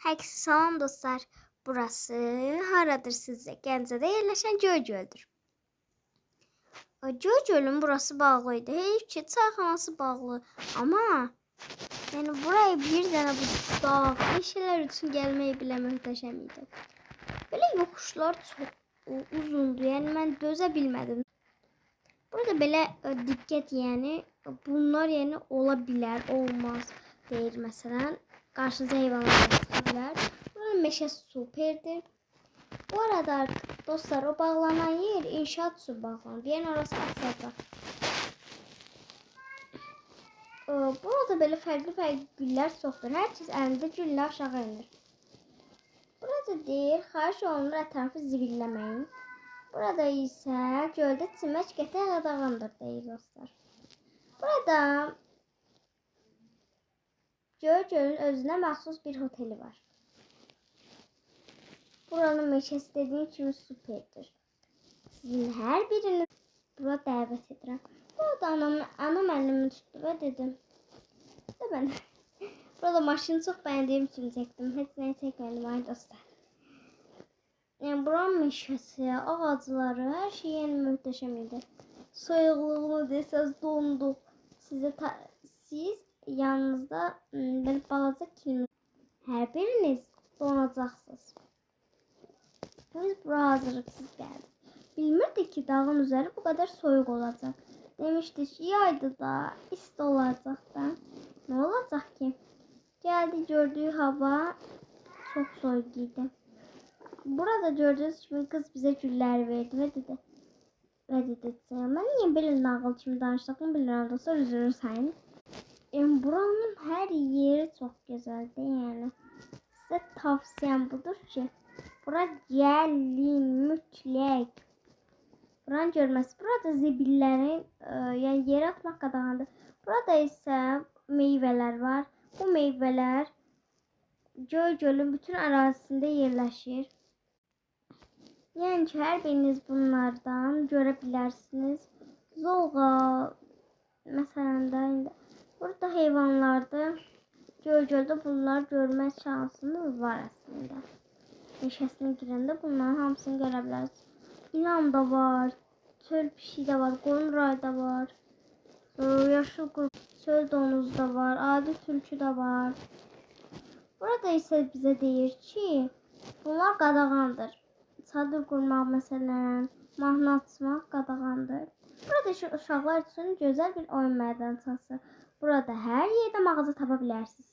Herkese salam dostlar. Burası haradır sizcə? Gəncədə yerləşən Göygöldür. Göygölün burası bağlıydı. Heyf ki, çayxanası bağlı. Amma yəni buraya bir dənə bu dağ, meşələr üçün gəlmək belə möhtəşəm idi. Belə yoxuşlar çox uzundu. Yəni mən dözə bilmədim. Burada belə diqqət, yəni bunlar yəni ola bilər, olmaz deyir məsələn. Qarşınıza heyvanlar da çıxa bilər. Buranın meşəsi superdir. Bu arada dostlar, o bağlanan yer inşaat üçün bağlanıb. Yəni orası açılacaq. Burada belə fərqli-fərqli güllər çoxdur. Hər kəs əlində güllə aşağı enir. Burada deyir, xahiş olunur ətrafı zibilləməyin. Burada isə göldə çimmək qəti qadağandır deyir dostlar. Burada Göygölün özünə məxsus bir oteli var. Buranın meşəsi dediyim kimi superdir. Sizin hər biriniz bura dəvət edirəm. Burada anam əlimi tutdu və dedim. De ben. Burada maşını çox bəyəndiyim üçün çəkdim. Heç nəyi çəkmədim ay dostlar. Yəni buranın meşəsi, ağacları, hər şey yəni möhtəşəm idi. Soyuqluğunu desəz donduq. Siz yanınızda belə balaca kilimi hər biriniz donacaqsınız. Biz bura hazırlıqsız gəldik. Bilmirdik ki, dağın üzəri bu qədər soyuq olacaq. Demişdik ki, yaydı da, isti olacaq da. Nə olacaq ki? Gəldi, gördüyü hava çox soyuq idi. Burada gördüyünüz kimi qız bizə güllər verdi və dedi. Və dedi, mən niyə belə nağıl kimi danışdığımı bilmirəm dostlar, üzrünü sayın. Yəni, buranın hər yeri çox gözəldir. Yəni, sizə tavsiyəm budur ki, bura gəlin mütləq. Buranı görməsi. Burada zibillərin, yəni yerə atmaq qadağandır. Burada isə meyvələr var. Bu meyvələr Göygölün bütün ərazisində yerləşir. Yəni ki, hər biriniz bunlardan görə bilərsiniz. Zolğa, məsələn də indi burada heyvanlardır. Göygöldə bunlar görmə şansınız var əslində. Meşəsinə girəndə bunların hamısını görə bilərsiniz. İlan da var, çöl pişiyi də var, qoyun da var, yaşıl qurb, çöl donuzu da var, adi tülkü də var. Burada isə bizə deyir ki, bunlar qadağandır. Çadır qurmaq məsələn, mahnı açmaq qadağandır. Burada isə uşaqlar üçün gözəl bir oyun meydançası. Burada hər yerdə mağaza tapa bilərsiniz.